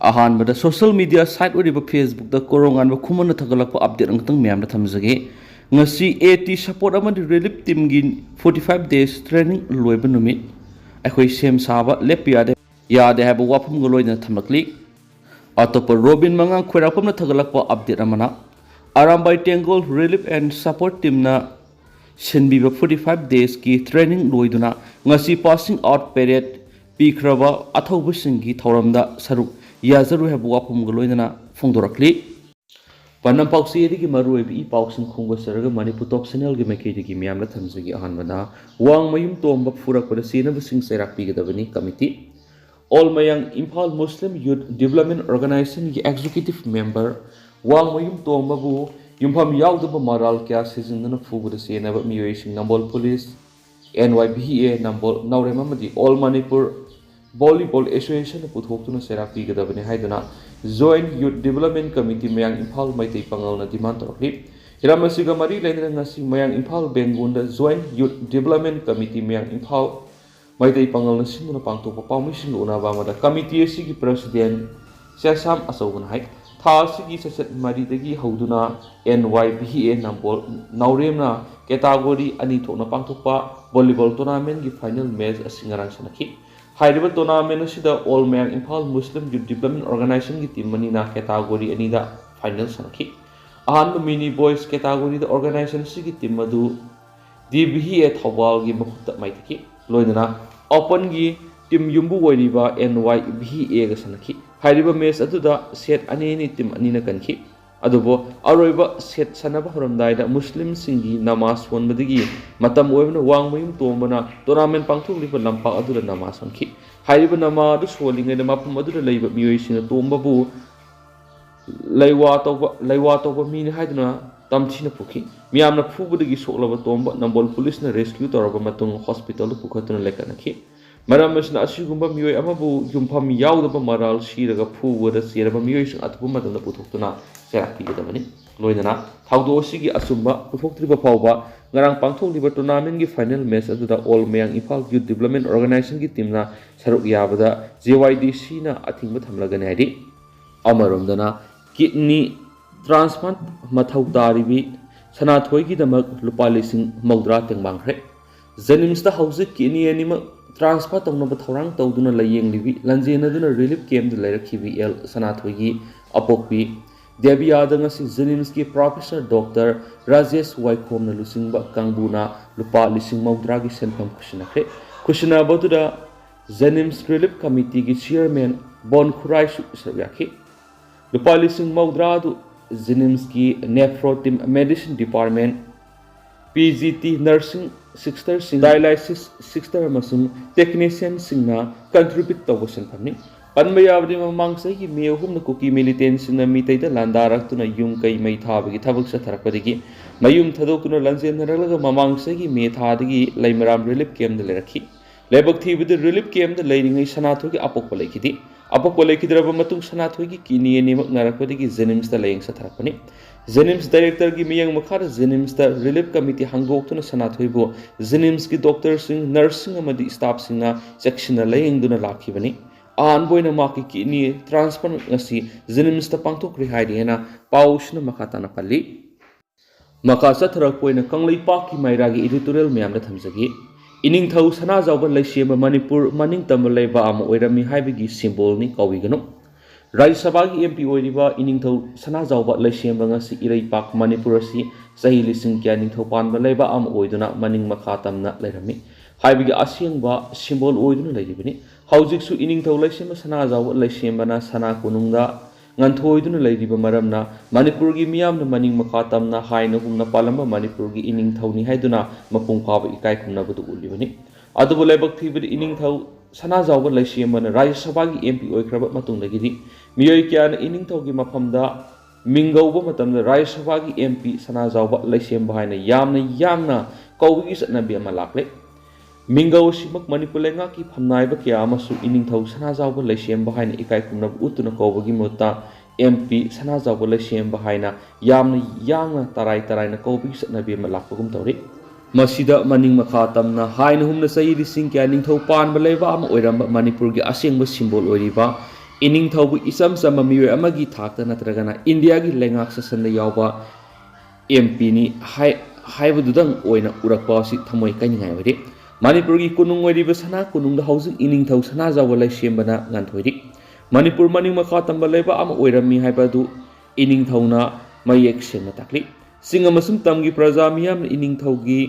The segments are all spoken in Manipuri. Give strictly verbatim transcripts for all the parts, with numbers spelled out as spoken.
ꯑꯍꯥꯟꯕꯗ social media site ꯑꯣꯏꯔꯤꯕ Facebookꯇ ꯀꯣꯔꯣꯉꯥꯟꯕ ꯈꯨꯃꯟꯅ ꯊꯥꯒꯠꯂꯛꯄ update ꯑꯃꯈꯛꯇꯪ ꯃꯌꯥꯝꯗ ꯊꯝꯖꯒꯦ꯫ ꯉꯁꯤ AT support ꯑꯃꯗꯤ relief teamꯒꯤ forty five days training ꯂꯣꯏꯕ ꯅꯨꯃꯤꯠ꯫ ꯑꯩꯈꯣꯏ ꯁꯦꯝ ꯁꯥꯕ ꯂꯦꯞꯄ ꯌꯥꯗꯦ, ꯌꯥꯗꯦ ꯍꯥꯏꯕ ꯋꯥꯐꯝꯒ ꯂꯣꯏꯅꯅ ꯊꯝꯂꯛꯂꯤ꯫ ꯑꯇꯣꯞꯄ ꯔꯣꯕꯤꯟ ꯃꯉꯥꯡ ꯈꯣꯏꯔꯥꯛꯄꯝꯅ ꯊꯥꯒꯠꯂꯛꯄ update ꯑꯃꯅ, ꯑꯔꯥꯝꯕꯥꯏ ꯇꯦꯡꯒꯣꯜ relief and support teamꯅ ꯁꯤꯟꯕꯤꯕ forty five daysꯀꯤ training ꯂꯣꯏꯗꯨꯅ ꯉꯁꯤ passing out parade ꯄꯤꯈ꯭ꯔꯕ ꯑꯊꯧꯕꯁꯤꯡꯒꯤ ꯊꯧꯔꯝꯗ ꯁꯔꯨꯛ ꯌꯥꯖꯔꯨꯏ ꯍꯥꯏꯕ ꯋꯥꯐꯝꯒ ꯂꯣꯏꯅꯅ ꯐꯣꯡꯗꯣꯔꯛꯂꯤ꯫ ꯄꯥꯟꯗꯝ ꯄꯥꯎꯆꯦꯗꯒꯤ ꯃꯔꯨꯑꯣꯏꯕ ꯏ ꯄꯥꯎꯁꯤꯡ ꯈꯣꯡꯕ ꯆꯠꯂꯒ ꯃꯅꯤꯄꯨꯔ Top Channelꯒꯤ ꯃꯥꯏꯀꯩꯗꯒꯤ ꯃꯤꯌꯥꯝꯗ ꯊꯝꯖꯒꯦ꯫ ꯑꯍꯥꯟꯕꯗ, ꯋꯥꯡꯃꯌꯨꯝ ꯇꯣꯝꯕ ꯐꯨꯔꯛꯄꯗ ꯆꯦꯟꯅꯕꯁꯤꯡ ꯆꯩꯔꯥꯛ ꯄꯤꯒꯗꯕꯅꯤ꯫ Committee꯫ All Mayang Imphal Muslim Youth Development Organizationꯒꯤ executive member ꯋꯥꯡꯃꯌꯨꯝ ꯇꯣꯝꯕꯕꯨ ꯌꯨꯝꯐꯝ ꯌꯥꯎꯗꯕ ꯃꯔꯥꯜ ꯀꯌꯥ ꯁꯤꯖꯤꯟꯅꯗꯨꯅ ꯐꯨꯕꯗ ꯆꯦꯟꯅꯕ ꯃꯤꯑꯣꯏꯁꯤꯡ ꯅꯝꯕꯣꯜ ꯄꯨꯂꯤꯁ, NYBA ꯅꯝꯕꯣꯜ ꯅꯥꯎꯔꯦꯝ ꯑꯃꯗꯤ All Manipur Volleyball Associationꯅ ꯄꯨꯊꯣꯛꯇꯨꯅ ꯆꯩꯔꯥꯛ ꯄꯤꯒꯗꯕꯅꯤ ꯍꯥꯏꯗꯨꯅ Joint Youth Development Committee ꯃꯌꯥꯡ ꯏꯝꯐꯥꯜ ꯃꯩꯇꯩ ꯄꯥꯉꯜꯅ demand ꯇꯧꯔꯛꯂꯤ꯫ ꯍꯤꯔꯝ ꯑꯁꯤꯒ ꯃꯔꯤ ꯂꯩꯅꯅ ꯉꯁꯤ ꯃꯌꯥꯡ Imphal ꯕꯦꯡꯒꯣꯟꯗ Joint Youth Development Committee ꯃꯌꯥꯡ ꯏꯝꯐꯥꯜ ꯃꯩꯇꯩ ꯄꯥꯉꯜꯅ ꯁꯤꯟꯗꯨꯅ ꯄꯥꯡꯊꯣꯛꯄ ꯄꯥꯎꯃꯤꯁꯤꯡꯒ ꯎꯅꯕ ꯑꯃꯗ committee ꯑꯁꯤꯒꯤ president ꯆꯦꯁꯥꯝ ꯑꯆꯧꯕꯅ ꯍꯥꯏ, ꯊꯥ ꯑꯁꯤꯒꯤ ꯆꯩꯆꯠ ꯃꯔꯤꯗꯒꯤ ꯍꯧꯗꯨꯅ NYBA ꯅꯝꯕꯣꯜ ꯅꯥꯎꯔꯦꯝꯅ category ꯑꯅꯤ ꯊꯣꯛꯅ ꯄꯥꯡꯊꯣꯛꯄ volleyball tournamentꯀꯤ final match ꯑꯁꯤ ꯉꯔꯥꯡ ꯁꯥꯟꯅꯈꯤ꯫ ꯍꯥꯏꯔꯤꯕ tournament ꯑꯁꯤꯗ All Mayang Imphal Muslim Youth Development Organizationꯒꯤ team ꯑꯅꯤꯅ category ꯑꯅꯤꯗ final ꯁꯥꯟꯅꯈꯤ꯫ ꯑꯍꯥꯟꯕ mini boys categoryꯗ organization ꯑꯁꯤꯒꯤ team ꯑꯗꯨ DBA ꯊꯧꯕꯥꯜꯒꯤ ꯃꯈꯨꯠꯇ ꯃꯥꯏꯊꯤꯈꯤ꯫ ꯂꯣꯏꯅꯅ openꯒꯤ team ꯌꯨꯝꯕꯨ ꯑꯣꯏꯔꯤꯕ NYBAꯒ ꯁꯥꯟꯅꯈꯤ꯫ ꯍꯥꯏꯔꯤꯕ match ꯑꯗꯨꯗ set ꯑꯅꯤ ꯑꯅꯤ team ꯑꯅꯤꯅ ꯀꯟꯈꯤ꯫ ꯑꯗꯨꯕꯨ ꯑꯔꯣꯏꯕ set ꯁꯥꯟꯅꯕ ꯍꯧꯔꯝꯗꯥꯏꯗ ꯃꯨꯁꯂꯤꯝꯁꯤꯡꯒꯤ ꯅꯃꯥꯖ ꯁꯣꯟꯕꯗꯒꯤ ꯃꯇꯝ ꯑꯣꯏꯕꯅ ꯋꯥꯡꯃꯌꯨꯝ ꯇꯣꯝꯕꯅ tournament ꯄꯥꯡꯊꯣꯛꯂꯤꯕ ꯂꯝꯄꯥꯛ ꯑꯗꯨꯗ ꯅꯃꯥꯖ ꯁꯣꯟꯈꯤ꯫ ꯍꯥꯏꯔꯤꯕ ꯅꯃꯥꯖ ꯑꯗꯨ ꯁꯣꯜꯂꯤꯉꯩꯗ ꯃꯐꯝ ꯑꯗꯨꯗ ꯂꯩꯕ ꯃꯤꯑꯣꯏꯁꯤꯡꯅ ꯇꯣꯝꯕꯕꯨ ꯂꯩꯋꯥ ꯇꯧꯕ, ꯂꯩꯋꯥ ꯇꯧꯕ ꯃꯤꯅꯤ ꯍꯥꯏꯗꯨꯅ ꯇꯝꯊꯤꯅ ꯐꯨꯈꯤ꯫ ꯃꯤꯌꯥꯝꯅ ꯐꯨꯕꯗꯒꯤ ꯁꯣꯛꯂꯕ ꯇꯣꯝꯕ ꯅꯝꯕꯣꯜ ꯄꯨꯂꯤꯁꯅ rescue ꯇꯧꯔꯕ ꯃꯇꯨꯡ hospitalꯗ ꯄꯨꯈꯠꯇꯨꯅ ꯂꯩꯈꯠꯅꯈꯤ꯫ ꯃꯔꯝ ꯑꯁꯤꯅ ꯑꯁꯤꯒꯨꯝꯕ ꯃꯤꯑꯣꯏ ꯑꯃꯕꯨ ꯌꯨꯝꯐꯝ ꯌꯥꯎꯗꯕ ꯃꯔꯥꯜ ꯁꯤꯔꯒ ꯐꯨꯕꯗ ꯆꯦꯟꯅꯕ ꯃꯤꯑꯣꯏꯁꯤꯡ ꯑꯊꯨꯕ ꯃꯇꯝꯗ ꯄꯨꯊꯣꯛꯇꯨꯅ ꯆꯩꯔꯥꯛ ꯄꯤꯒꯗꯕꯅꯤ꯫ ꯂꯣꯏꯅꯅ ꯊꯧꯗꯣꯛ ꯑꯁꯤꯒꯤ ꯑꯆꯨꯝꯕ ꯄꯨꯊꯣꯛꯇ꯭ꯔꯤꯕ ꯐꯥꯎꯕ ꯉꯔꯥꯡ ꯄꯥꯡꯊꯣꯛꯂꯤꯕ tournamentꯀꯤ final match ꯑꯗꯨꯗ All Mayang Imphal Youth Development Organizationꯒꯤ teamꯅ ꯁꯔꯨꯛ ꯌꯥꯕꯗ JYDCꯅ ꯑꯊꯤꯡꯕ ꯊꯝꯂꯒꯅꯤ ꯍꯥꯏꯔꯤ꯫ ꯑꯃꯔꯣꯝꯗꯅ, kidney transplant ꯃꯊꯧ ꯇꯥꯔꯤꯕꯤ ꯁꯅꯥꯊꯣꯏꯒꯤꯗꯃꯛ ꯂꯨꯄꯥ ꯂꯤꯁꯤꯡ ꯃꯧꯗ꯭ꯔꯥ ꯇꯦꯡꯕꯥꯡꯈ꯭ꯔꯦ꯫ JNIMSꯇ ꯍꯧꯖꯤꯛ kidney ꯑꯅꯤꯃꯛ transfer ꯇꯧꯅꯕ ꯊꯧꯔꯥꯡ ꯇꯧꯗꯨꯅ ꯂꯥꯌꯦꯡꯂꯤꯕꯤ ꯂꯥꯟꯖꯦꯟꯅꯗꯨꯅ relief campꯇ ꯂꯩꯔꯛꯈꯤꯕꯤ ꯑꯦꯜ ꯁꯅꯥꯊꯣꯏꯒꯤ ꯑꯄꯣꯛꯄꯤ ꯗꯦꯕꯤꯌꯥꯗ ꯉꯁꯤ JNIMSꯀꯤ professor doctor ꯔꯥꯖꯦꯁ ꯋꯥꯏꯈꯣꯝꯅ ꯂꯨꯆꯤꯡꯕ ꯀꯥꯡꯕꯨꯅ ꯂꯨꯄꯥ ꯂꯤꯁꯤꯡ ꯃꯧꯗ꯭ꯔꯥꯒꯤ ꯁꯦꯟꯐꯝ ꯈꯨꯠꯁꯤꯟꯅꯈ꯭ꯔꯦ꯫ ꯈꯨꯠꯁꯤꯟꯅꯕꯗꯨꯗ JNIMS relief committeeꯒꯤ chairman ꯕꯣꯟ ꯈꯨꯔꯥꯏꯁꯨ ꯁꯔꯨꯛ ꯌꯥꯈꯤ꯫ ꯂꯨꯄꯥ ꯂꯤꯁꯤꯡ ꯃꯧꯗ꯭ꯔꯥ ꯑꯗꯨ JNIMSꯀꯤ nephro team, medicine department, PGT nursing sisterꯁꯤꯡ, dialysis sister ꯑꯃꯁꯨꯡ technicianꯁꯤꯡꯅ contribute ꯇꯧꯕ ꯁꯦꯟꯐꯝꯅꯤ꯫ ꯄꯟꯕ ꯌꯥꯕꯗꯤ, ꯃꯃꯥꯡ ꯆꯍꯤꯒꯤ ꯃꯦ ꯑꯍꯨꯝꯗ ꯀꯨꯀꯤ militantꯁꯤꯡꯅ ꯃꯤꯇꯩꯗ ꯂꯥꯟꯗꯥꯔꯛꯇꯨꯅ ꯌꯨꯝ ꯀꯩ ꯃꯩ ꯊꯥꯕꯒꯤ ꯊꯕꯛ ꯆꯠꯊꯔꯛꯄꯗꯒꯤ ꯃꯌꯨꯝ ꯊꯥꯗꯣꯛꯇꯨꯅ ꯂꯥꯟꯖꯦꯟꯅꯔꯛꯂꯒ ꯃꯃꯥꯡ ꯆꯍꯤꯒꯤ ꯃꯦ ꯊꯥꯗꯒꯤ ꯂꯩꯃꯔꯥꯝ relief campꯇ ꯂꯩꯔꯛꯈꯤ꯫ ꯂꯥꯏꯕꯛ ꯊꯤꯕꯗ relief campꯇ ꯂꯩꯔꯤꯉꯩ ꯁꯅꯥꯊꯣꯏꯒꯤ ꯑꯄꯣꯛꯄ ꯂꯩꯈꯤꯗꯦ꯫ ꯑꯄꯣꯛꯄ ꯂꯩꯈꯤꯗ꯭ꯔꯕ ꯃꯇꯨꯡ ꯁꯅꯥꯊꯣꯏꯒꯤ kidney ꯑꯅꯤꯃꯛ ꯅꯥꯔꯛꯄꯗꯒꯤ JNIMSꯇ ꯂꯥꯌꯦꯡ ꯆꯠꯊꯔꯛꯄꯅꯤ꯫ JNIMS directorꯒꯤ ꯃꯤꯠꯌꯦꯡ ꯃꯈꯥꯗ JNIMSꯇ relief committee ꯍꯥꯡꯗꯣꯛꯇꯨꯅ ꯁꯅꯥꯊꯣꯏꯕꯨ JNIMSꯀꯤ doctorꯁꯤꯡ, nurseꯁꯤꯡ ꯑꯃꯗꯤ staffꯁꯤꯡꯅ ꯆꯦꯛꯁꯤꯟꯅ ꯂꯥꯌꯦꯡꯗꯨꯅ ꯂꯥꯛꯈꯤꯕꯅꯤ꯫ ꯑꯍꯥꯟꯕ ꯑꯣꯏꯅ ꯃꯍꯥꯛꯀꯤ kidney transplant ꯉꯁꯤ JNIMSꯇ ꯄꯥꯡꯊꯣꯛꯈ꯭ꯔꯦ ꯍꯥꯏꯔꯤ ꯍꯥꯏꯅ ꯄꯥꯎꯁꯤꯅ ꯃꯈꯥ ꯇꯥꯅ ꯄꯜꯂꯤ꯫ ꯃꯈꯥ ꯆꯠꯊꯔꯛꯄ ꯑꯣꯏꯅ ꯀꯪꯂꯩꯄꯥꯛꯀꯤ ꯃꯩꯔꯥꯒꯤ editorial ꯃꯌꯥꯝꯗ ꯊꯝꯖꯒꯦ꯫ ꯏꯅꯤꯡꯊꯧ ꯁꯅꯥꯖꯥꯎꯕ ꯂꯩꯁꯦꯝꯕ ꯃꯅꯤꯄꯨꯔ ꯃꯅꯤꯡꯇꯝꯕ ꯂꯩꯕꯥꯛ ꯑꯃ ꯑꯣꯏꯔꯝꯃꯤ ꯍꯥꯏꯕꯒꯤ symbolꯅꯤ, ꯀꯥꯎꯕꯤꯒꯅꯨ꯫ ꯔꯥꯖ꯭ꯌ ꯁꯚꯥꯒꯤ MP ꯑꯣꯏꯔꯤꯕ ꯏꯅꯤꯡꯊꯧ ꯁꯅꯥꯖꯥꯎꯕ ꯂꯩꯁꯦꯝꯕ ꯉꯁꯤ ꯏꯔꯩꯄꯥꯛ ꯃꯅꯤꯄꯨꯔ ꯑꯁꯤ ꯆꯍꯤ ꯂꯤꯁꯤꯡ ꯀꯌꯥ ꯅꯤꯡꯊꯧ ꯄꯥꯟꯕ ꯂꯩꯕꯥꯛ ꯑꯃ ꯑꯣꯏꯗꯨꯅ ꯃꯅꯤꯡ ꯃꯈꯥ ꯇꯝꯅ ꯂꯩꯔꯝꯃꯤ ꯍꯥꯏꯕꯒꯤ ꯑꯁꯦꯡꯕ symbol ꯑꯣꯏꯗꯨꯅ ꯂꯩꯔꯤꯕꯅꯤ꯫ ꯍꯧꯖꯤꯛꯁꯨ ꯏꯅꯤꯡꯊꯧ ꯂꯩꯁꯦꯝꯕ ꯁꯅꯥꯖꯥꯎꯕ ꯂꯩꯁꯦꯝꯕꯅ ꯁꯅꯥ ꯀꯣꯅꯨꯡꯗ ꯉꯟꯊꯣꯏꯗꯨꯅ ꯂꯩꯔꯤꯕ ꯃꯔꯝꯅ ꯃꯅꯤꯄꯨꯔꯒꯤ ꯃꯤꯌꯥꯝꯅ ꯃꯅꯤꯡ ꯃꯈꯥ ꯇꯝꯅ ꯍꯥꯏꯅ ꯍꯨꯝꯅ ꯄꯥꯜꯂꯝꯕ ꯃꯅꯤꯄꯨꯔꯒꯤ ꯏꯅꯤꯡꯊꯧꯅꯤ ꯍꯥꯏꯗꯨꯅ ꯃꯄꯨꯡ ꯐꯥꯕ ꯏꯀꯥꯏ ꯈꯨꯝꯅꯕꯗꯨ ꯎꯠꯂꯤꯕꯅꯤ꯫ ꯑꯗꯨꯕꯨ ꯂꯥꯏꯕꯛ ꯊꯤꯕꯗ ꯏꯅꯤꯡꯊꯧ ꯁꯅꯥꯖꯥꯎꯕ ꯂꯩꯁꯦꯝꯕꯅ ꯔꯥꯖ꯭ꯌ ꯁꯚꯥꯒꯤ MP ꯑꯣꯏꯈ꯭ꯔꯕ ꯃꯇꯨꯡꯗꯒꯤꯗꯤ ꯃꯤꯑꯣꯏ ꯀꯌꯥꯅ ꯏꯅꯤꯡꯊꯧꯒꯤ ꯃꯐꯝꯗ ꯃꯤꯡꯒꯧꯕ ꯃꯇꯝꯗ ꯔꯥꯖ꯭ꯌ ꯁꯚꯥꯒꯤ MP ꯁꯅꯥꯖꯥꯎꯕ ꯂꯩꯁꯦꯝꯕ ꯍꯥꯏꯅ ꯌꯥꯝꯅ ꯌꯥꯡꯅ ꯀꯧꯕꯒꯤ ꯆꯠꯅꯕꯤ ꯑꯃ ꯂꯥꯛꯂꯦ꯫ ꯃꯤꯡꯒꯧ ꯑꯁꯤꯃꯛ ꯃꯅꯤꯄꯨꯔ ꯂꯩꯉꯥꯛꯀꯤ ꯐꯝꯅꯥꯏꯕ ꯀꯌꯥ ꯑꯃꯁꯨ ꯏꯅꯤꯡꯊꯧ ꯁꯅꯥꯖꯥꯎꯕ ꯂꯩꯁꯦꯝꯕ ꯍꯥꯏꯅ ꯏꯀꯥꯏ ꯈꯨꯝꯅꯕ ꯎꯠꯇꯨꯅ ꯀꯧꯕꯒꯤ ꯃꯍꯨꯠꯇ ꯑꯦꯝ ꯄꯤ ꯁꯅꯥꯖꯥꯎꯕ ꯂꯩꯁꯦꯝꯕ ꯍꯥꯏꯅ ꯌꯥꯝꯅ ꯌꯥꯡꯅ ꯇꯔꯥꯏ ꯇꯔꯥꯏꯅ ꯀꯧꯕꯒꯤ ꯆꯠꯅꯕꯤ ꯑꯃ ꯂꯥꯛꯄꯒꯨꯝ ꯇꯧꯔꯤ꯫ ꯃꯁꯤꯗ ꯃꯅꯤꯡ ꯃꯈꯥ ꯇꯝꯅ ꯍꯥꯏꯅ ꯍꯨꯝꯅ ꯆꯍꯤ ꯂꯤꯁꯤꯡ ꯀꯌꯥ ꯅꯤꯡꯊꯧ ꯄꯥꯟꯕ ꯂꯩꯕꯥꯛ ꯑꯃ ꯑꯣꯏꯔꯝꯕ ꯃꯅꯤꯄꯨꯔꯒꯤ ꯑꯁꯦꯡꯕ ꯁꯤꯝꯕꯣꯜ ꯑꯣꯏꯔꯤꯕ ꯏꯅꯤꯡꯊꯧꯕꯨ ꯏꯆꯝ ꯆꯝꯕ ꯃꯤꯑꯣꯏ ꯑꯃꯒꯤ ꯊꯥꯛꯇ ꯅꯠꯇ꯭ꯔꯒꯅ ꯏꯟꯗꯤꯌꯥꯒꯤ ꯂꯩꯉꯥꯛ ꯁꯥꯁꯟꯗ ꯌꯥꯎꯕ ꯑꯦꯝ ꯄꯤꯅꯤ ꯍꯥꯏ-, ꯍꯥꯏꯕꯗꯨꯗꯪ ꯑꯣꯏꯅ ꯎꯔꯛꯄ ꯑꯁꯤ ꯊꯃꯣꯏ ꯀꯥꯏꯅꯤꯡꯉꯥꯏ ꯑꯣꯏꯔꯤ꯫ ꯃꯅꯤꯄꯨꯔꯒꯤ ꯀꯣꯅꯨꯡ ꯑꯣꯏꯔꯤꯕ ꯁꯅꯥ ꯀꯣꯅꯨꯡꯗ ꯍꯧꯖꯤꯛ ꯏꯅꯤꯡꯊꯧ ꯁꯅꯥꯖꯥꯎꯕ ꯂꯩꯁꯦꯝꯕꯅ ꯉꯥꯟꯊꯣꯏꯔꯤ꯫ ꯃꯅꯤꯄꯨꯔ ꯃꯅꯤꯡ ꯃꯈꯥ ꯇꯝꯕ ꯂꯩꯕꯥꯛ ꯑꯃ ꯑꯣꯏꯔꯝꯃꯤ ꯍꯥꯏꯕ ꯑꯗꯨ ꯏꯅꯤꯡꯊꯧꯅ ꯃꯌꯦꯛ ꯁꯦꯡꯅ ꯇꯥꯛꯂꯤ꯫ ꯆꯤꯡ ꯑꯃꯁꯨꯡ ꯇꯝꯒꯤ ꯄ꯭ꯔꯖꯥ ꯃꯤꯌꯥꯝꯅ ꯏꯅꯤꯡꯊꯧꯒꯤ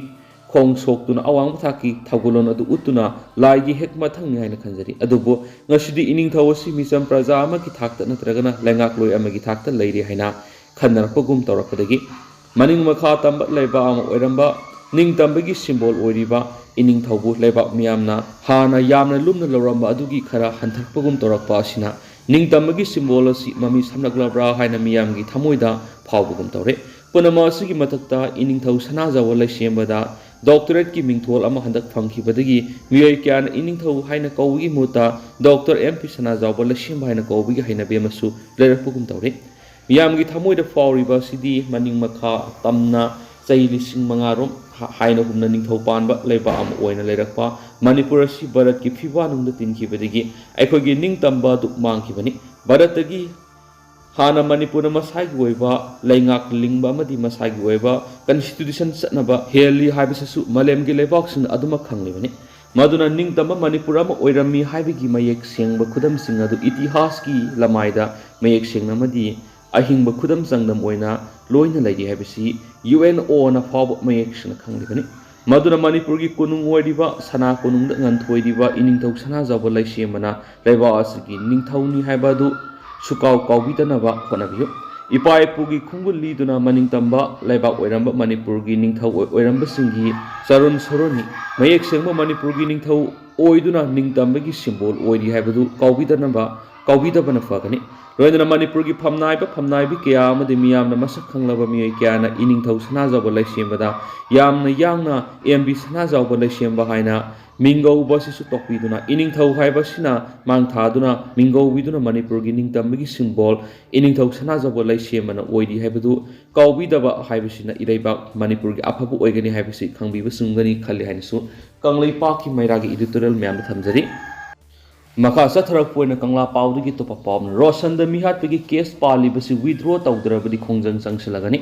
ꯈꯣꯡ ꯁꯣꯛꯇꯨꯅ ꯑꯋꯥꯡꯕ ꯊꯥꯛꯀꯤ ꯊꯧꯒꯜꯂꯣꯟ ꯑꯗꯨ ꯎꯠꯇꯨꯅ ꯂꯥꯏꯒꯤ ꯍꯦꯛ ꯃꯊꯪꯅꯤ ꯍꯥꯏꯅ ꯈꯟꯖꯔꯤ꯫ ꯑꯗꯨꯕꯨ ꯉꯁꯤꯗꯤ ꯏꯅꯤꯡꯊꯧ ꯑꯁꯤ ꯃꯤꯆꯝ ꯄ꯭ꯔꯖꯥ ꯑꯃꯒꯤ ꯊꯥꯛꯇ ꯅꯠꯇ꯭ꯔꯒꯅ ꯂꯩꯉꯥꯛꯂꯣꯏ ꯑꯃꯒꯤ ꯊꯥꯛꯇ ꯂꯩꯔꯤ ꯍꯥꯏꯅ ꯈꯟꯅꯔꯛꯄꯒꯨꯝ ꯇꯧꯔꯛꯄꯗꯒꯤ ꯃꯅꯤꯡ ꯃꯈꯥ ꯇꯝꯕ ꯂꯩꯕꯥꯛ ꯑꯃ ꯑꯣꯏꯔꯝꯕ ꯅꯤꯡꯇꯝꯕꯒꯤ ꯁꯤꯝꯕꯣꯜ ꯑꯣꯏꯔꯤꯕ ꯏꯅꯤꯡꯊꯧꯕꯨ ꯂꯩꯕꯥꯛ ꯃꯤꯌꯥꯝꯅ ꯍꯥꯟꯅ ꯌꯥꯝꯅ ꯂꯨꯝꯅ ꯂꯧꯔꯝꯕ ꯑꯗꯨꯒꯤ ꯈꯔ ꯍꯟꯊꯔꯛꯄꯒꯨꯝ ꯇꯧꯔꯛꯄ ꯑꯁꯤꯅ ꯅꯤꯡꯇꯝꯕꯒꯤ ꯁꯤꯝꯕꯣꯜ ꯑꯁꯤ ꯃꯃꯤ ꯁꯥꯝꯂꯛꯂꯕ꯭ꯔꯥ ꯍꯥꯏꯅ ꯃꯤꯌꯥꯝꯒꯤ ꯊꯃꯣꯏꯗ ꯐꯥꯎꯕꯒꯨꯝ ꯇꯧꯔꯦ꯫ ꯄꯨꯝꯅꯃꯛ ꯑꯁꯤꯒꯤ ꯃꯊꯛꯇ ꯏꯅꯤꯡꯊꯧ ꯁꯅꯥꯖꯥꯎꯕ ꯂꯩꯁꯦꯝꯕꯗ ꯗꯣꯛꯇꯔꯦꯠꯀꯤ ꯃꯤꯡꯊꯣꯜ ꯑꯃ ꯍꯟꯗꯛ ꯐꯪꯈꯤꯕꯗꯒꯤ ꯃꯤꯑꯣꯏ ꯀꯌꯥꯅ ꯏꯅꯤꯡꯊꯧ ꯍꯥꯏꯅ ꯀꯧꯕꯒꯤ ꯃꯍꯨꯠꯇ ꯗꯣꯛꯇꯔ ꯑꯦꯝ ꯄꯤ ꯁꯅꯥꯖꯥꯎꯕ ꯂꯩꯁꯦꯝꯕ ꯍꯥꯏꯅ ꯀꯧꯕꯒꯤ ꯍꯩꯅꯕꯤ ꯑꯃꯁꯨ ꯂꯩꯔꯛꯄꯒꯨꯝ ꯇꯧꯔꯤ꯫ ꯃꯤꯌꯥꯝꯒꯤ ꯊꯃꯣꯏꯗ ꯐꯥꯎꯔꯤꯕ ꯑꯁꯤꯗꯤ ꯃꯅꯤꯡ ꯃꯈꯥ ꯇꯝꯅ ꯆꯍꯤ ꯂꯤꯁꯤꯡ ꯃꯉꯥ ꯔꯣꯝ ꯍ-, ꯍꯥꯏꯅ ꯍꯨꯝꯅ ꯅꯤꯡꯊꯧ ꯄꯥꯟꯕ ꯂꯩꯕꯥꯛ ꯑꯃ ꯑꯣꯏꯅ ꯂꯩꯔꯛꯄ ꯃꯅꯤꯄꯨꯔ ꯑꯁꯤ ꯚꯥꯔꯠꯀꯤ ꯐꯤꯕꯥꯛꯅꯨꯡꯗ ꯇꯤꯟꯈꯤꯕꯗꯒꯤ ꯑꯩꯈꯣꯏꯒꯤ ꯅꯤꯡꯇꯝꯕ ꯑꯗꯨ ꯃꯥꯡꯈꯤꯕꯅꯤ꯫ ꯚꯥꯔꯠꯇꯒꯤ ꯍꯥꯟꯅ ꯃꯅꯤꯄꯨꯔꯅ ꯃꯁꯥꯒꯤ ꯑꯣꯏꯕ ꯂꯩꯉꯥꯛ ꯂꯤꯡꯕ ꯑꯃꯗꯤ ꯃꯁꯥꯒꯤ ꯑꯣꯏꯕ ꯀꯟꯁꯇꯤꯇ꯭ꯌꯨꯁꯟ ꯆꯠꯅꯕ ꯍꯦꯜꯂꯤ ꯍꯥꯏꯕꯁꯤꯁꯨ ꯃꯥꯂꯦꯝꯒꯤ ꯂꯩꯕꯥꯛꯁꯤꯡꯅ ꯑꯗꯨꯃꯛ ꯈꯪꯂꯤꯕꯅꯤ꯫ ꯃꯗꯨꯅ ꯅꯤꯡꯇꯝꯕ ꯃꯅꯤꯄꯨꯔ ꯑꯃ ꯑꯣꯏꯔꯝꯃꯤ ꯍꯥꯏꯕꯒꯤ ꯃꯌꯦꯛ ꯁꯦꯡꯕ ꯈꯨꯗꯝꯁꯤꯡ ꯑꯗꯨ ꯏꯇꯤꯍꯥꯁꯀꯤ ꯂꯃꯥꯏꯗ ꯃꯌꯦꯛ ꯁꯦꯡꯅ ꯑꯃꯗꯤ ꯑꯍꯤꯡꯕ ꯈꯨꯗꯝ ꯆꯥꯡꯗꯝ ꯑꯣꯏꯅ ꯂꯣꯏꯅ ꯂꯩꯔꯤ ꯍꯥꯏꯕꯁꯤ ꯌꯨ ꯑꯦꯟ ꯑꯣꯅ ꯐꯥꯎꯕ ꯃꯌꯦꯛ ꯁꯦꯡꯅ ꯈꯪꯂꯤꯕꯅꯤ꯫ ꯃꯗꯨꯅ ꯃꯅꯤꯄꯨꯔꯒꯤ ꯀꯣꯅꯨꯡ ꯑꯣꯏꯔꯤꯕ ꯁꯅꯥ ꯀꯣꯅꯨꯡꯗ ꯉꯟꯊꯣꯏꯔꯤꯕ ꯏꯅꯤꯡꯊꯧ ꯁꯅꯥꯖꯥꯎꯕ ꯂꯩꯁꯦꯝꯕꯅ ꯂꯩꯕꯥꯛ ꯑꯁꯤꯒꯤ ꯅꯤꯡꯊꯧꯅꯤ ꯍꯥꯏꯕ ꯑꯗꯨ ꯁꯨꯀꯥꯎ ꯀꯥꯎꯕꯤꯗꯅꯕ ꯍꯣꯠꯅꯕꯤꯌꯨ꯫ ꯏꯄꯥ ꯏꯄꯨꯒꯤ ꯈꯣꯡꯒꯨꯜ ꯂꯤꯗꯨꯅ ꯃꯅꯤꯡ ꯇꯝꯕ ꯂꯩꯕꯥꯛ ꯑꯣꯏꯔꯝꯕ ꯃꯅꯤꯄꯨꯔꯒꯤ ꯅꯤꯡꯊꯧ ꯑꯣꯏ-, ꯑꯣꯏꯔꯝꯕꯁꯤꯡꯒꯤ ꯆꯔꯣꯟ ꯁꯨꯔꯣꯟꯅꯤ꯫ ꯃꯌꯦꯛ ꯁꯦꯡꯕ ꯃꯅꯤꯄꯨꯔꯒꯤ ꯅꯤꯡꯊꯧ ꯑꯣꯏꯗꯨꯅ ꯅꯤꯡꯇꯝꯕꯒꯤ ꯁꯤꯝꯕꯣꯜ ꯑꯣꯏꯔꯤ ꯍꯥꯏꯕꯗꯨ ꯀꯥꯎꯕꯤꯗꯅꯕ ꯀꯥꯎꯕꯤꯗꯕꯅ ꯐꯒꯅꯤ꯫ ꯂꯣꯏꯅꯅ ꯃꯅꯤꯄꯨꯔꯒꯤ ꯐꯝꯅꯥꯏꯕ ꯐꯝꯅꯥꯏꯕꯤ ꯀꯌꯥ ꯑꯃꯗꯤ ꯃꯤꯌꯥꯝꯅ ꯃꯁꯛ ꯈꯪꯂꯕ ꯃꯤꯑꯣꯏ ꯀꯌꯥꯅ ꯏꯅꯤꯡꯊꯧ ꯁꯅꯥꯖꯥꯎꯕ ꯂꯩꯁꯦꯝꯕꯗ ꯌꯥꯝꯅ ꯌꯥꯡꯅ ꯑꯦꯝ ꯕꯤ ꯁꯅꯥꯖꯥꯎꯕ ꯂꯩꯁꯦꯝꯕ ꯍꯥꯏꯅ ꯃꯤꯡꯒꯧꯕ ꯑꯁꯤꯁꯨ ꯇꯣꯛꯄꯤꯗꯨꯅ, ꯏꯅꯤꯡꯊꯧ ꯍꯥꯏꯕꯁꯤꯅ ꯃꯥꯡ ꯊꯥꯗꯨꯅ ꯃꯤꯡꯒꯧꯕꯤꯗꯨꯅ ꯃꯅꯤꯄꯨꯔꯒꯤ ꯅꯤꯡꯇꯝꯕꯒꯤ ꯁꯤꯝꯕꯣꯜ ꯏꯅꯤꯡꯊꯧ ꯁꯅꯥꯖꯥꯎꯕ ꯂꯩꯁꯦꯝꯕꯅ ꯑꯣꯏꯔꯤ ꯍꯥꯏꯕꯗꯨ ꯀꯥꯎꯕꯤꯗꯕ ꯍꯥꯏꯕꯁꯤꯅ ꯏꯔꯩꯕꯥꯛ ꯃꯅꯤꯄꯨꯔꯒꯤ ꯑꯐꯕ ꯑꯣꯏꯒꯅꯤ ꯍꯥꯏꯕꯁꯤ ꯈꯪꯕꯤꯕ ꯆꯨꯝꯒꯅꯤ ꯈꯜꯂꯤ ꯍꯥꯏꯅꯁꯨ ꯀꯪꯂꯩꯄꯥꯛꯀꯤ ꯃꯩꯔꯥꯒꯤ editorial ꯃꯌꯥꯝꯗ ꯊꯝꯖꯔꯤ꯫ ꯃꯈꯥ ꯆꯠꯊꯔꯛꯄ ꯑꯣꯏꯅ ꯀꯪꯂꯥ ꯄꯥꯎꯗꯒꯤ ꯑꯇꯣꯞꯄ ꯄꯥꯎ ꯑꯃꯅ, ꯔꯣꯁꯟꯗ ꯃꯤꯍꯥꯠꯄꯒꯤ case ꯄꯥꯜꯂꯤꯕꯁꯤ withdraw ꯇꯧꯗ꯭ꯔꯕꯗꯤ ꯈꯣꯡꯖꯪ ꯆꯪꯁꯤꯜꯂꯒꯅꯤ꯫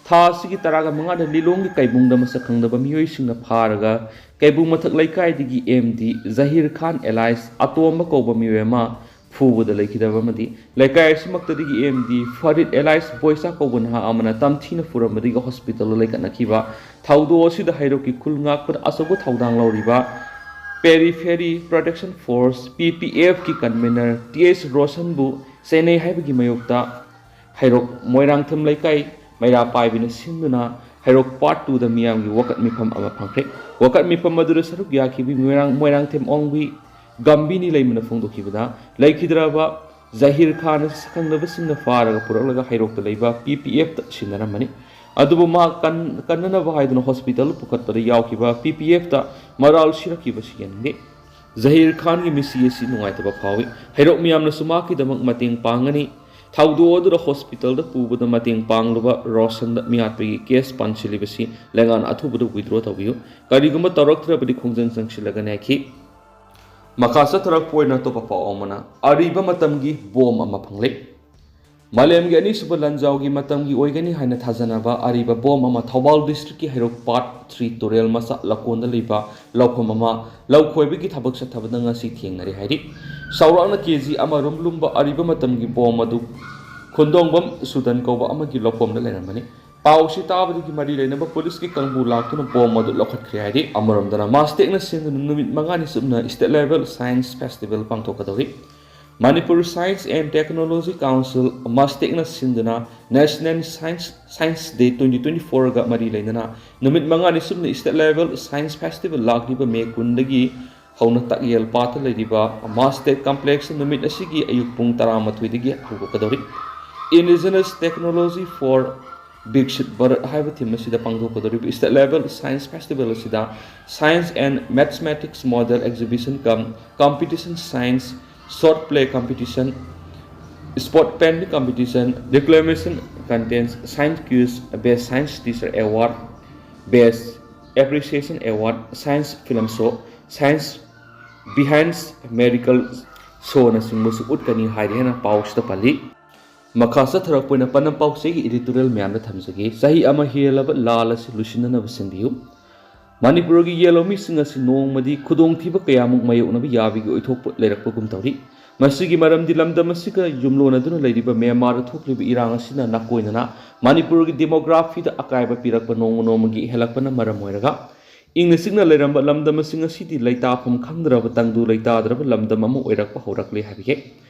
ꯊꯥ ꯑꯁꯤꯒꯤ ꯇꯔꯥꯒ ꯃꯉꯥꯗ ꯂꯤꯂꯣꯡꯒꯤ ꯀꯩꯕꯨꯡꯗ ꯃꯁꯛ ꯈꯪꯗꯕ ꯃꯤꯑꯣꯏꯁꯤꯡꯅ ꯐꯥꯔꯒ ꯀꯩꯕꯨꯡ ꯃꯊꯛ ꯂꯩꯀꯥꯏꯗꯒꯤ ꯑꯦꯝ ꯗꯤ ꯖꯍꯤꯔ ꯈꯥꯟ alias ꯑꯇꯣꯝꯕ ꯀꯧꯕ ꯃꯤꯑꯣꯏ ꯑꯃ ꯐꯨꯕꯗ ꯂꯩꯈꯤꯗꯕ ꯑꯃꯗꯤ ꯂꯩꯀꯥꯏ ꯑꯁꯤꯃꯛꯇꯗꯒꯤ ꯑꯦꯝ ꯗꯤ ꯐꯔꯤꯗ alias ꯕꯣꯏꯆꯥ ꯀꯧꯕ ꯅꯍꯥ ꯑꯃꯅ ꯇꯝꯊꯤꯅ ꯐꯨꯔꯝꯕꯗꯒꯤ hospitalꯗ ꯂꯩꯈꯠꯅꯈꯤꯕ ꯊꯧꯗꯣꯛ ꯑꯁꯤꯗ ꯍꯩꯔꯣꯛꯀꯤ ꯈꯨꯜ ꯉꯥꯛꯄꯗ ꯑꯆꯧꯕ ꯊꯧꯗꯥꯡ ꯂꯧꯔꯤꯕ Periphery Protection Force, P P Fꯀꯤ convener ꯇꯤ ꯑꯦꯁ ꯔꯣꯁꯟꯕꯨ ꯆꯩꯅꯩ ꯍꯥꯏꯕꯒꯤ ꯃꯥꯌꯣꯛꯇ ꯍꯩꯔꯣꯛ ꯃꯣꯏꯔꯥꯡꯊꯦꯝ ꯂꯩꯀꯥꯏ ꯃꯩꯔꯥ ꯄꯥꯏꯕꯤꯅ ꯁꯤꯟꯗꯨꯅ ꯍꯩꯔꯣꯛ part twoꯗ ꯃꯤꯌꯥꯝꯒꯤ ꯋꯥꯀꯠ ꯃꯤꯐꯝ ꯑꯃ ꯐꯪꯈ꯭ꯔꯦ꯫ ꯋꯥꯀꯠ ꯃꯤꯐꯝ ꯑꯗꯨꯗ ꯁꯔꯨꯛ ꯌꯥꯈꯤꯕꯤ ꯃꯣꯏꯔꯥꯡ, ꯃꯣꯏꯔꯥꯡꯊꯦꯝ ꯑꯣꯡꯕꯤ ꯒꯝꯕꯤꯅꯤ ꯂꯩꯃꯅ ꯐꯣꯡꯗꯣꯛꯈꯤꯕꯗ, ꯂꯩꯈꯤꯗ꯭ꯔꯕ ꯖꯍꯤꯔ ꯈꯥꯟ ꯑꯁꯤ ꯁꯛꯈꯪꯅꯕꯁꯤꯡꯅ ꯐꯥꯔꯒ ꯄꯨꯔꯛꯂꯒ ꯍꯩꯔꯣꯛꯇ ꯂꯩꯕ P P Fꯇ ꯁꯤꯟꯅꯔꯝꯕꯅꯤ꯫ ꯑꯗꯨꯕꯨ ꯃꯍꯥꯛ ꯀꯟ-, ꯀꯟꯅꯅꯕ ꯍꯥꯏꯗꯨꯅ hospital ꯄꯨꯈꯠꯄꯗ ꯌꯥꯎꯈꯤꯕ P P Fꯇ ꯃꯔꯥꯜ ꯁꯤꯔꯛꯈꯤꯕꯁꯤ ꯌꯥꯅꯤꯡꯗꯦ꯫ ꯖꯍꯤꯔ ꯈꯥꯟꯒꯤ ꯃꯤꯁꯤ ꯑꯁꯤ ꯅꯨꯡꯉꯥꯏꯇꯕ ꯐꯥꯎꯏ꯫ ꯍꯩꯔꯣꯛ ꯃꯤꯌꯥꯝꯅꯁꯨ ꯃꯍꯥꯛꯀꯤꯗꯃꯛ ꯃꯇꯦꯡ ꯄꯥꯡꯒꯅꯤ꯫ ꯊꯧꯗꯣꯛ ꯑꯗꯨꯗ hospitalꯗ ꯄꯨꯕꯗ ꯃꯇꯦꯡ ꯄꯥꯡꯂꯨꯕ ꯔꯣꯁꯟꯗ ꯃꯤꯍꯥꯠꯄꯒꯤ case ꯄꯥꯟꯁꯤꯜꯂꯤꯕꯁꯤ ꯂꯩꯉꯥꯛꯅ ꯑꯊꯨꯕꯗ withdraw ꯇꯧꯕꯤꯌꯨ꯫ ꯀꯔꯤꯒꯨꯝꯕ ꯇꯧꯔꯛꯇ꯭ꯔꯕꯗꯤ ꯈꯣꯡꯖꯪ ꯆꯪꯁꯤꯜꯂꯒꯅꯤ ꯍꯥꯏꯈꯤ꯫ ꯃꯈꯥ ꯆꯠꯊꯔꯛꯄ ꯑꯣꯏꯅ ꯑꯇꯣꯞꯄ ꯄꯥꯎ ꯑꯃꯅ, ꯑꯔꯤꯕ ꯃꯇꯝꯒꯤ bomb ꯑꯃ ꯐꯪꯂꯦ꯫ ꯃꯥꯂꯦꯝꯒꯤ ꯑꯅꯤꯁꯨꯕ ꯂꯥꯟꯖꯥꯎꯒꯤ ꯃꯇꯝꯒꯤ ꯑꯣꯏꯒꯅꯤ ꯍꯥꯏꯅ ꯊꯥꯖꯅꯕ ꯑꯔꯤꯕ bomb ꯑꯃ ꯊꯧꯕꯥꯜ districtꯀꯤ ꯍꯩꯔꯣꯛ part three ꯇꯨꯔꯦꯜ ꯃꯆꯥ ꯂꯧꯀꯣꯟꯗ ꯂꯩꯕ ꯂꯧꯐꯝ ꯑꯃ ꯂꯧ ꯈꯣꯏꯕꯒꯤ ꯊꯕꯛ ꯆꯠꯊꯕꯗ ꯉꯁꯤ ꯊꯦꯡꯅꯔꯦ ꯍꯥꯏꯔꯤ꯫ ꯆꯥꯎꯔꯥꯛꯅ ꯀꯦ ꯖꯤ ꯑꯃꯔꯣꯝ ꯂꯨꯝꯕ ꯑꯔꯤꯕ ꯃꯇꯝꯒꯤ bomb ꯑꯗꯨ ꯈꯨꯟꯗꯣꯡꯕꯝ ꯁꯨꯗꯟ ꯀꯧꯕ ꯑꯃꯒꯤ ꯂꯧꯐꯝꯗ ꯂꯩꯔꯝꯕꯅꯤ꯫ ꯄꯥꯎꯁꯤ ꯇꯥꯕꯗꯒꯤ ꯃꯔꯤ ꯂꯩꯅꯕ policeꯀꯤ ꯀꯥꯡꯕꯨ ꯂꯥꯛꯇꯨꯅ bomb ꯑꯗꯨ ꯂꯧꯈꯠꯈ꯭ꯔꯦ ꯍꯥꯏꯔꯤ꯫ ꯑꯃꯔꯣꯝꯗꯅ MASTECꯅ ꯁꯤꯟꯗꯨꯅ ꯅꯨꯃꯤꯠ ꯃꯉꯥꯅꯤ ꯆꯨꯞꯅ State Level Science Festival ꯄꯥꯡꯊꯣꯛꯀꯗꯧꯔꯤ꯫ Manipur Science and Technology Council, MASTECꯅ ꯁꯤꯟꯗꯨꯅ National Science, Science Day twenty twenty-fourꯒ ꯃꯔꯤ ꯂꯩꯅꯅ ꯅꯨꯃꯤꯠ ꯃꯉꯥꯅꯤ ꯆꯨꯞꯅ State Level Science Festival ꯂꯥꯛꯂꯤꯕ ꯃꯦ ꯀꯨꯟꯗꯒꯤ ꯍꯧꯅ ꯇꯥꯛꯌꯦꯜ ꯄꯥꯠꯇ ꯂꯩꯔꯤꯕ ꯃꯥꯁ ꯇꯦꯛ ꯀꯝꯄ꯭ꯂꯦꯛꯁꯇ ꯅꯨꯃꯤꯠ ꯑꯁꯤꯒꯤ ꯑꯌꯨꯛ ꯄꯨꯡ ꯇꯔꯥꯃꯥꯊꯣꯏꯗꯒꯤ ꯍꯧꯗꯣꯛꯀꯗꯧꯔꯤ꯫ Indigenous Technology for Viksit Bharat ꯍꯥꯏꯕ ꯊꯤꯝ ꯑꯁꯤꯗ ꯄꯥꯡꯊꯣꯛꯀꯗꯧꯔꯤꯕ state level science festival ꯑꯁꯤꯗ science and mathematics model exhibition cum competition, science short play competition, sport painting competition, declamation contest, science quiz, best science teacher award, best appreciation award, science film show, science behind miracle showꯅꯆꯤꯡꯕꯁꯨ ꯎꯠꯀꯅꯤ ꯍꯥꯏꯗꯨꯅ ꯄꯥꯎꯁꯤꯗ ꯄꯜꯂꯤ꯫ ꯃꯈꯥ ꯆꯠꯊꯔꯛꯄ ꯑꯣꯏꯅ ꯄꯥꯟꯗꯝ ꯄꯥꯎꯆꯦꯒꯤ editorial ꯃꯌꯥꯝꯗ ꯊꯝꯖꯒꯦ꯫ ꯆꯍꯤ ꯑꯃ ꯍꯦꯜꯂꯕ ꯂꯥꯜ ꯑꯁꯤ ꯂꯣꯏꯁꯤꯟꯅꯅꯕ ꯁꯤꯟꯕꯤꯌꯨ꯫ ꯃꯅꯤꯄꯨꯔꯒꯤ ꯌꯦꯜꯍꯧꯃꯤꯁꯤꯡ ꯑꯁꯤ ꯅꯣꯡꯃꯗꯤ ꯈꯨꯗꯣꯡꯊꯤꯕ ꯀꯌꯥꯃꯨꯛ ꯃꯥꯌꯣꯛꯅꯕ ꯌꯥꯕꯒꯤ ꯑꯣꯏꯊꯣꯛꯄ ꯂꯩꯔꯛꯄꯒꯨꯝ ꯇꯧꯔꯤ꯫ ꯃꯁꯤꯒꯤ ꯃꯔꯝꯗꯤ ꯂꯝꯗꯝ ꯑꯁꯤꯒ ꯌꯨꯝꯂꯣꯟꯅꯗꯨꯅ ꯂꯩꯔꯤꯕ ꯃ꯭ꯌꯥꯟꯃꯥꯔꯗ ꯊꯣꯛꯂꯤꯕ ꯏꯔꯥꯡ ꯑꯁꯤꯅ ꯅꯥꯀꯣꯏꯅꯅ ꯃꯅꯤꯄꯨꯔꯒꯤ demographyꯗ ꯑꯀꯥꯏꯕ ꯄꯤꯔꯛꯄ ꯅꯣꯡꯃ ꯅꯣꯡꯃꯒꯤ ꯍꯦꯜꯂꯛꯄꯅ ꯃꯔꯝ ꯑꯣꯏꯔꯒ ꯏꯪꯅ ꯆꯤꯛꯅ ꯂꯩꯔꯝꯕ ꯂꯝꯗꯝ ꯑꯁꯤ ꯉꯁꯤꯗꯤ ꯂꯩꯇꯥꯐꯝ ꯈꯪꯗ꯭ꯔꯕ ꯇꯪꯗꯨ ꯂꯩꯇꯥꯗ꯭ꯔꯕ ꯂꯝꯗꯝ ꯑꯃ ꯑꯣꯏꯔꯛꯄ ꯍꯧꯔꯛꯂꯦ ꯍꯥꯏꯕꯤꯈꯤ꯫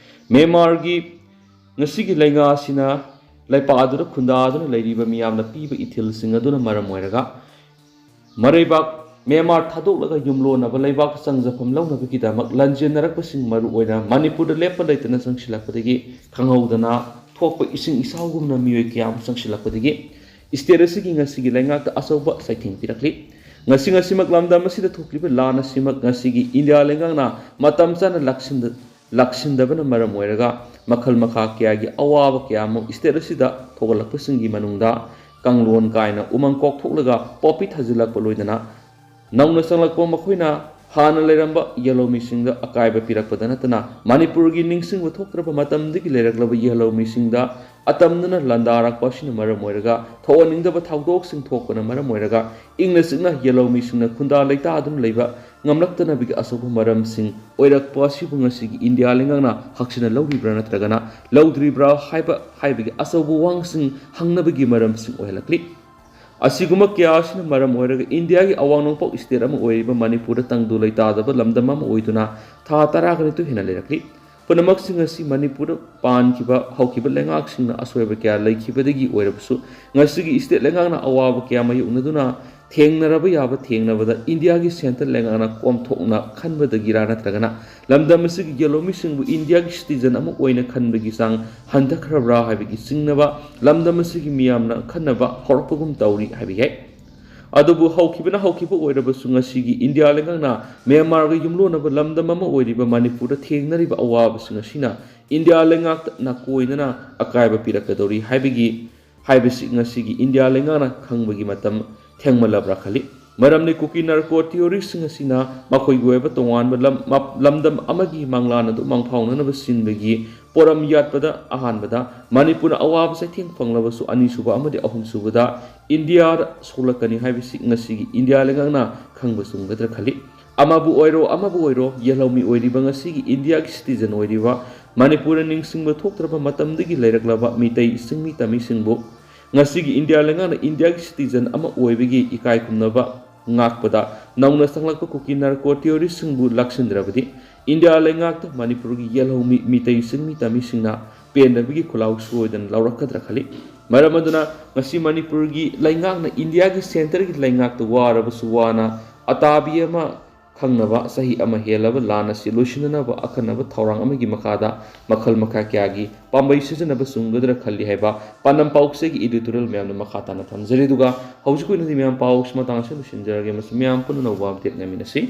ꯃ꯭ꯌꯥꯟꯃꯥꯔꯒꯤ ꯉꯁꯤꯒꯤ ꯂꯩꯉꯥꯛ ꯑꯁꯤꯅ ꯂꯩꯄꯥꯛ ꯑꯗꯨꯗ ꯈꯨꯟꯗꯥꯗꯨꯅ ꯂꯩꯔꯤꯕ ꯃꯤꯌꯥꯝꯅ ꯄꯤꯕ ꯏꯊꯤꯜꯁꯤꯡ ꯑꯗꯨꯅ ꯃꯔꯝ ꯑꯣꯏꯔꯒ ꯃꯔꯩꯕꯥꯛ ꯃ꯭ꯌꯥꯟꯃꯥꯔ ꯊꯥꯗꯣꯛꯂꯒ ꯌꯨꯝꯂꯣꯟꯅꯕ ꯂꯩꯕꯥꯛꯇ ꯆꯪꯖꯐꯝ ꯂꯧꯅꯕꯒꯤꯗꯃꯛ ꯂꯥꯟꯖꯦꯟꯅꯔꯛꯄꯁꯤꯡ ꯃꯔꯨꯑꯣꯏꯅ ꯃꯅꯤꯄꯨꯔꯗ ꯂꯦꯞꯄ ꯂꯩꯇꯅ ꯆꯪꯁꯤꯜꯂꯛꯄꯗꯒꯤ ꯈꯪꯍꯧꯗꯅ ꯊꯣꯛꯄ ꯏꯁꯤꯡ ꯏꯆꯥꯎꯒꯨꯝꯅ ꯃꯤꯑꯣꯏ ꯀꯌꯥ ꯑꯃ ꯆꯪꯁꯤꯜꯂꯛꯄꯗꯒꯤ state ꯑꯁꯤꯒꯤ ꯉꯁꯤꯒꯤ ꯂꯩꯉꯥꯛꯇ ꯑꯆꯧꯕ ꯆꯩꯊꯦꯡ ꯄꯤꯔꯛꯂꯤ꯫ ꯉꯁꯤ ꯉꯁꯤꯃꯛ ꯂꯝꯗꯝ ꯑꯁꯤꯗ ꯊꯣꯛꯂꯤꯕ ꯂꯥꯟ ꯑꯁꯤꯃꯛ ꯉꯁꯤꯒꯤ ꯏꯟꯗꯤꯌꯥ ꯂꯩꯉꯥꯛꯅ ꯃꯇꯝ ꯆꯥꯅ ꯂꯥꯛꯁꯤꯟꯗ-, ꯂꯥꯛꯁꯤꯟꯗꯕꯅ ꯃꯔꯝ ꯑꯣꯏꯔꯒ ꯃꯈꯜ ꯃꯈꯥ ꯀꯌꯥꯒꯤ ꯑꯋꯥꯕ ꯀꯌꯥ ꯑꯃ state ꯑꯁꯤꯗ ꯊꯣꯛꯍꯜꯂꯛꯄꯁꯤꯡꯒꯤ ꯃꯅꯨꯡꯗ ꯀꯥꯡꯂꯣꯟ ꯀꯥꯏꯅ ꯎꯃꯪ ꯀꯣꯛꯊꯣꯛꯂꯒ ꯄꯣꯄꯤ ꯊꯥꯖꯤꯜꯂꯛꯄ ꯂꯣꯏꯅꯅ ꯅꯧꯅ ꯆꯪꯂꯛꯄ ꯃꯈꯣꯏꯅ ꯍꯥꯟꯅ ꯂꯩꯔꯝꯕ ꯌꯦꯜꯍꯧꯃꯤꯁꯤꯡꯗ ꯑꯀꯥꯏꯕ ꯄꯤꯔꯛꯄꯗ ꯅꯠꯇꯅ ꯃꯅꯤꯄꯨꯔꯒꯤ ꯅꯤꯡꯁꯤꯡꯕ ꯊꯣꯛꯇ꯭ꯔꯕ ꯃꯇꯝꯗꯒꯤ ꯂꯩꯔꯛꯂꯕ ꯌꯦꯜꯍꯧꯃꯤꯁꯤꯡꯗ ꯑꯇꯝꯅꯅ ꯂꯥꯟꯗꯥꯔꯛꯄ ꯑꯁꯤꯅ ꯃꯔꯝ ꯑꯣꯏꯔꯒ ꯊꯣꯛꯍꯟꯅꯤꯡꯗꯕ ꯊꯧꯗꯣꯛꯁꯤꯡ ꯊꯣꯛꯄꯅ ꯃꯔꯝ ꯑꯣꯏꯔꯒ ꯏꯪꯅ ꯆꯤꯛꯅ ꯌꯦꯜꯍꯧꯃꯤꯁꯤꯡꯅ ꯈꯨꯟꯗꯥ ꯂꯩꯇꯥꯗꯨꯅ ꯂꯩꯕ ꯉꯝꯂꯛꯇꯅꯕꯒꯤ ꯑꯆꯧꯕ ꯃꯔꯝꯁꯤꯡ ꯑꯣꯏꯔꯛꯄ ꯑꯁꯤꯕꯨ ꯉꯁꯤꯒꯤ ꯏꯟꯗꯤꯌꯥ ꯂꯩꯉꯥꯛꯅ ꯍꯛꯆꯤꯟꯅ ꯂꯧꯔꯤꯕ꯭ꯔꯥ ꯅꯠꯇ꯭ꯔꯒꯅ ꯂꯧꯗ꯭ꯔꯤꯕ꯭ꯔꯥ ꯍꯥꯏꯕ, ꯍꯥꯏꯕꯒꯤ ꯑꯆꯧꯕ ꯋꯥꯍꯪꯁꯤꯡ ꯍꯪꯅꯕꯒꯤ ꯃꯔꯝꯁꯤꯡ ꯑꯣꯏꯍꯜꯂꯛꯂꯤ꯫ ꯑꯁꯤꯒꯨꯝꯕ ꯀꯌꯥ ꯑꯁꯤꯅ ꯃꯔꯝ ꯑꯣꯏꯔꯒ ꯏꯟꯗꯤꯌꯥꯒꯤ ꯑꯋꯥꯡ ꯅꯣꯡꯄꯣꯛ state ꯑꯃ ꯑꯣꯏꯔꯤꯕ ꯃꯅꯤꯄꯨꯔꯗ ꯇꯪꯗꯨ ꯂꯩꯇꯥꯗꯕ ꯂꯝꯗꯝ ꯑꯃ ꯑꯣꯏꯗꯨꯅ ꯊꯥ ꯇꯔꯥꯒ ꯅꯤꯊꯣꯏ ꯍꯦꯟꯅ ꯂꯩꯔꯛꯂꯤ꯫ ꯄꯨꯝꯅꯃꯛꯁꯤꯡ ꯑꯁꯤ ꯃꯅꯤꯄꯨꯔꯗ ꯄꯥꯟꯈꯤꯕ ꯍꯧꯈꯤꯕ ꯂꯩꯉꯥꯛꯁꯤꯡꯅ ꯑꯁꯣꯏꯕ ꯀꯌꯥ ꯂꯩꯈꯤꯕꯗꯒꯤ ꯑꯣꯏꯔꯕꯁꯨ, ꯉꯁꯤꯒꯤ state ꯂꯩꯉꯥꯛꯅ ꯑꯋꯥꯕ ꯀꯌꯥ ꯃꯥꯌꯣꯛꯅꯗꯨꯅ ꯊꯦꯡꯅꯔꯕ ꯌꯥꯕ ꯊꯦꯡꯅꯕꯗ ꯏꯟꯗꯤꯌꯥꯒꯤ ꯁꯦꯟꯇꯔ ꯂꯩꯉꯥꯛꯅ ꯀꯣꯝꯊꯣꯛꯅ ꯈꯟꯕꯗꯒꯤꯔꯥ ꯅꯠꯇ꯭ꯔꯒꯅ ꯂꯝꯗꯝ ꯑꯁꯤꯒꯤ ꯌꯦꯜꯍꯧꯃꯤꯁꯤꯡꯕꯨ ꯏꯟꯗꯤꯌꯥꯒꯤ ꯁꯤꯇꯤꯖꯟ ꯑꯃ ꯑꯣꯏꯅ ꯈꯟꯕꯒꯤ ꯆꯥꯡ ꯍꯟꯊꯈ꯭ꯔꯕ꯭ꯔꯥ ꯍꯥꯏꯕꯒꯤ ꯆꯤꯡꯅꯕ ꯂꯝꯗꯝ ꯑꯁꯤꯒꯤ ꯃꯤꯌꯥꯝꯅ ꯈꯟꯅꯕ ꯍꯧꯔꯛꯄꯒꯨꯝ ꯇꯧꯔꯤ ꯍꯥꯏꯕ ꯌꯥꯏ꯫ ꯑꯗꯨꯕꯨ ꯍꯧꯈꯤꯕꯅ ꯍꯧꯈꯤꯕ ꯑꯣꯏꯔꯕꯁꯨ ꯉꯁꯤꯒꯤ ꯏꯟꯗꯤꯌꯥ ꯂꯩꯉꯥꯛꯅ ꯃ꯭ꯌꯥꯟꯃꯥꯔꯒ ꯌꯨꯝꯂꯣꯟꯅꯕ ꯂꯝꯗꯝ ꯑꯃ ꯑꯣꯏꯔꯤꯕ ꯃꯅꯤꯄꯨꯔꯗ ꯊꯦꯡꯅꯔꯤꯕ ꯑꯋꯥꯕꯁꯤꯡ ꯑꯁꯤꯅ ꯏꯟꯗꯤꯌꯥ ꯂꯩꯉꯥꯛꯇ ꯅꯥꯀꯣꯏꯅꯅ ꯑꯀꯥꯏꯕ ꯄꯤꯔꯛꯀꯗꯧꯔꯤ ꯍꯥꯏꯕꯒꯤ ꯍꯥꯏꯕꯁꯤ ꯉꯁꯤꯒꯤ ꯏꯟꯗꯤꯌꯥ ꯂꯩꯉꯥꯛꯅ ꯈꯪꯕꯒꯤ ꯃꯇꯝ ꯊꯦꯡꯃꯜꯂꯕ꯭ꯔꯥ ꯈꯜꯂꯤ꯫ ꯃꯔꯝꯗꯤ ꯀꯨꯀꯤ ꯅꯥꯔꯀꯣ ꯇꯤꯑꯣꯔꯤꯁꯁꯤꯡ ꯑꯁꯤꯅ ꯃꯈꯣꯏꯒꯤ ꯑꯣꯏꯕ ꯇꯣꯉꯥꯟꯕ ꯂꯝ-, ꯃꯞ-, ꯂꯝꯗꯝ ꯑꯃꯒꯤ ꯃꯪꯂꯥꯟ ꯑꯗꯨ ꯃꯪꯐꯥꯎꯅꯅꯕ ꯁꯤꯟꯕꯒꯤ ꯄꯣꯔꯝ ꯌꯥꯠꯄꯗ ꯑꯍꯥꯟꯕꯗ ꯃꯅꯤꯄꯨꯔꯅ ꯑꯋꯥꯕ ꯆꯩꯊꯦꯡ ꯐꯪꯂꯕꯁꯨ ꯑꯅꯤꯁꯨꯕ ꯑꯃꯗꯤ ꯑꯍꯨꯝꯁꯨꯕꯗ ꯏꯟꯗꯤꯌꯥꯗ ꯁꯣꯛꯂꯛꯀꯅꯤ ꯍꯥꯏꯕꯁꯤ ꯉꯁꯤꯒꯤ ꯏꯟꯗꯤꯌꯥ ꯂꯩꯉꯥꯛꯅ ꯈꯪꯕ ꯆꯨꯝꯒꯗ꯭ꯔꯥ ꯈꯜꯂꯤ꯫ ꯑꯃꯕꯨ ꯑꯣꯏꯔꯣ, ꯑꯃꯕꯨ ꯑꯣꯏꯔꯣ, ꯌꯦꯜꯍꯧꯃꯤ ꯑꯣꯏꯔꯤꯕ ꯉꯁꯤꯒꯤ ꯏꯟꯗꯤꯌꯥꯒꯤ ꯁꯤꯇꯤꯖꯟ ꯑꯣꯏꯔꯤꯕ ꯃꯅꯤꯄꯨꯔꯅ ꯅꯤꯡꯁꯤꯡꯕ ꯊꯣꯛꯇ꯭ꯔꯕ ꯃꯇꯝꯗꯒꯤ ꯂꯩꯔꯛꯂꯕ ꯃꯤꯇꯩ ꯏꯁꯤꯡꯃꯤ ꯇꯝꯃꯤꯁꯤꯡꯕꯨ ꯉꯁꯤꯒꯤ ꯏꯟꯗꯤꯌꯥ ꯂꯩꯉꯥꯛꯅ ꯏꯟꯗꯤꯌꯥꯒꯤ ꯁꯤꯇꯤꯖꯟ ꯑꯃ ꯑꯣꯏꯕꯒꯤ ꯏꯀꯥꯏ ꯈꯨꯝꯅꯕ ꯉꯥꯛꯄꯗ ꯅꯧꯅ ꯆꯪꯂꯛꯄ ꯀꯨꯀꯤ ꯅꯥꯔꯀꯣ ꯇꯤꯑꯣꯔꯤꯁꯁꯤꯡꯕꯨ ꯂꯥꯛꯁꯤꯟꯗ꯭ꯔꯕꯗꯤ ꯏꯟꯗꯤꯌꯥ ꯂꯩꯉꯥꯛꯇ ꯃꯅꯤꯄꯨꯔꯒꯤ ꯌꯦꯜꯍꯧꯃꯤ ꯃꯤꯇꯩ ꯏꯁꯤꯡꯃꯤ ꯇꯝꯃꯤꯁꯤꯡꯅ ꯄꯦꯟꯗꯕꯒꯤ ꯈꯨꯜꯂꯥꯎ ꯁꯣꯏꯗꯅ ꯂꯧꯔꯛꯀꯗ꯭ꯔꯥ ꯈꯜꯂꯤ꯫ ꯃꯔꯝ ꯑꯗꯨꯅ ꯉꯁꯤ ꯃꯅꯤꯄꯨꯔꯒꯤ ꯂꯩꯉꯥꯛꯅ ꯏꯟꯗꯤꯌꯥꯒꯤ ꯁꯦꯟꯇꯔꯒꯤ ꯂꯩꯉꯥꯛꯇ ꯋꯥꯔꯕꯁꯨ ꯋꯥꯅ ꯑꯇꯥꯕꯤ ꯑꯃ ꯈꯪꯅꯕ ꯆꯍꯤ ꯑꯃ ꯍꯦꯜꯂꯕ ꯂꯥꯟ ꯑꯁꯤ ꯂꯣꯏꯁꯤꯟꯅꯅꯕ ꯑꯈꯟꯅꯕ ꯊꯧꯔꯥꯡ ꯑꯃꯒꯤ ꯃꯈꯥꯗ ꯃꯈꯜ ꯃꯈꯥ ꯀꯌꯥꯒꯤ ꯄꯥꯝꯕꯩ ꯁꯤꯖꯤꯟꯅꯕ ꯆꯨꯝꯒꯗ꯭ꯔꯥ ꯈꯜꯂꯤ ꯍꯥꯏꯕ ꯄꯥꯟꯗꯝ ꯄꯥꯎꯆꯦꯒꯤ editorial ꯃꯌꯥꯝꯅ ꯃꯈꯥ ꯇꯥꯅ ꯊꯝꯖꯔꯤ꯫ ꯑꯗꯨꯒ ꯍꯧꯖꯤꯛꯀꯤ ꯑꯣꯏꯅꯗꯤ ꯃꯌꯥꯝ ꯄꯥꯎꯁꯤ ꯃꯇꯥꯡ ꯑꯁꯤꯗ ꯂꯣꯏꯁꯤꯟꯖꯔꯒꯦ꯫ ꯃꯁꯤ ꯃꯌꯥꯝ ꯄꯨꯟꯅ ꯅꯧꯕ update ꯉꯥꯏꯃꯤꯟꯅꯁꯤ꯫